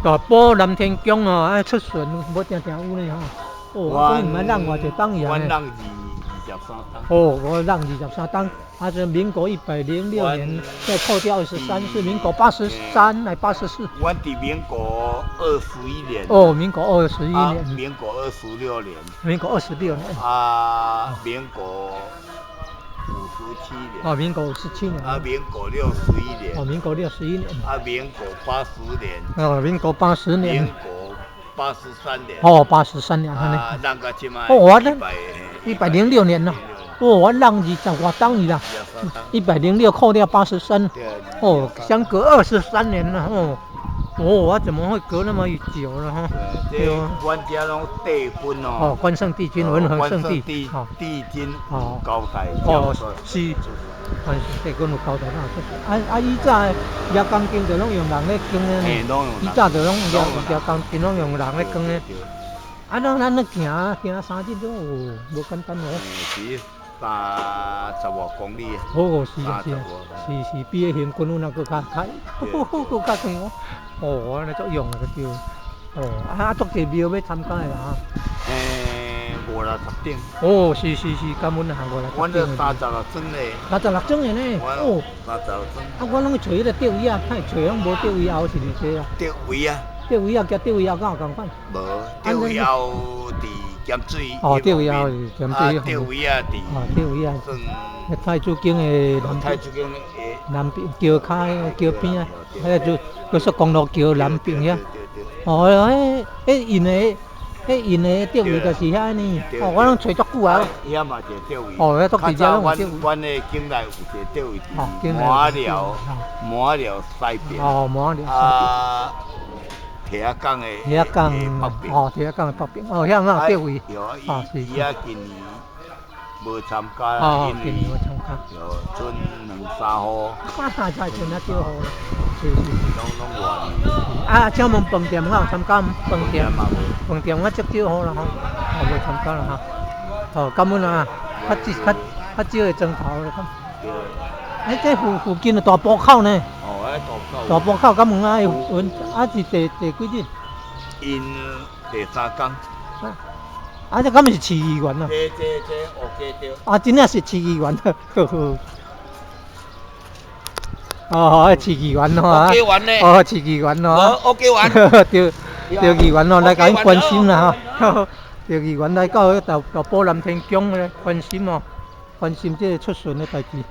大埔南天宮哦，啊出巡無定定有呢吼。哦，講毋捌讓偌濟冬阮呢？人23冬。哦，我讓23冬，啊，是民國106年，再扣掉23，是民國83還84？阮佇民國21年。哦，民國二十一年。民國二十六年。民國二十六年。啊，民國57年。哦，民國57年。啊，民國61年。哦，民國61年。啊，民國八十年。哦，民國八十年。民國83年。哦，83年。啊，咱個這擺。哦，我呢？106年了。哦，我讓20外冬去啦。106扣掉八十三，哦，相隔二十三年了。哦，哦，我怎麼會隔那麼久了哈？對啊。阮遮攏帝君哦。哦，關聖帝君、文和聖帝。帝君哦，交代。哦，是。關聖帝君有交代啊。啊啊！以早聶鋼筋就攏用人咧扛的。以早就攏聶鋼筋攏用人咧扛的。啊，咱咧行行3日都有無簡單哦。是30外公里。哦，是啊是啊，是是，比彼行軍路那閣較較，閣較長哦。哦，按呢足勇的對。哦，啊，足濟廟欲參加的啦。 56頂。哦，是是是，感恩啊，五六十頂。阮這36尊咧。36尊的呢？哦。36尊。啊，我攏去揣彼個吊椅仔，看揣攏無吊椅後是佇這啊。吊位啊。吊位仔，行吊位仔敢有仝款？無，吊位後佇鹹水。哦，吊位後是鹹水。吊位仔佇。哦，吊位仔。太子宮的南。太子宮的。南邊橋跤橋邊啊，彼個就高速公路橋南邊遐。哦，彼彼𪜶的，彼𪜶的吊位就是遐呢。哦，我攏揣足久啊。遐嘛一個吊位。哦，遐足直接攏有吊位。阮的境內有一個吊位佇滿寮，滿寮西邊。哦，滿寮西邊。啊，鐵仔港的。鐵仔港。哦，鐵仔港的北邊。哦，遐哪有吊位？哦，是。伊啊近年無參加，哦，近年無參加。有剩兩三戶。啊，才剩啊少戶啦。是是。攏攏外。啊，請問飯店敢有參加？飯店，飯店我足少戶啦吼，哦，無參加啦吼。哦，感恩啊，較少較較少的磚頭啦。哎，這附近的大埔口呢？哦，喺大埔口。大埔口感恩啊，有啊是第幾日？𪜶第三工。啊，這敢毋是市議員啊？這這這學雞對。啊，真正是市議員，呵呵。哦，市議員哦，哦，市議員哦，對對，議員哦，來共𪜶關心啦吼，對議員來到大大埔南天宮咧關心哦，關心這個出巡的代誌。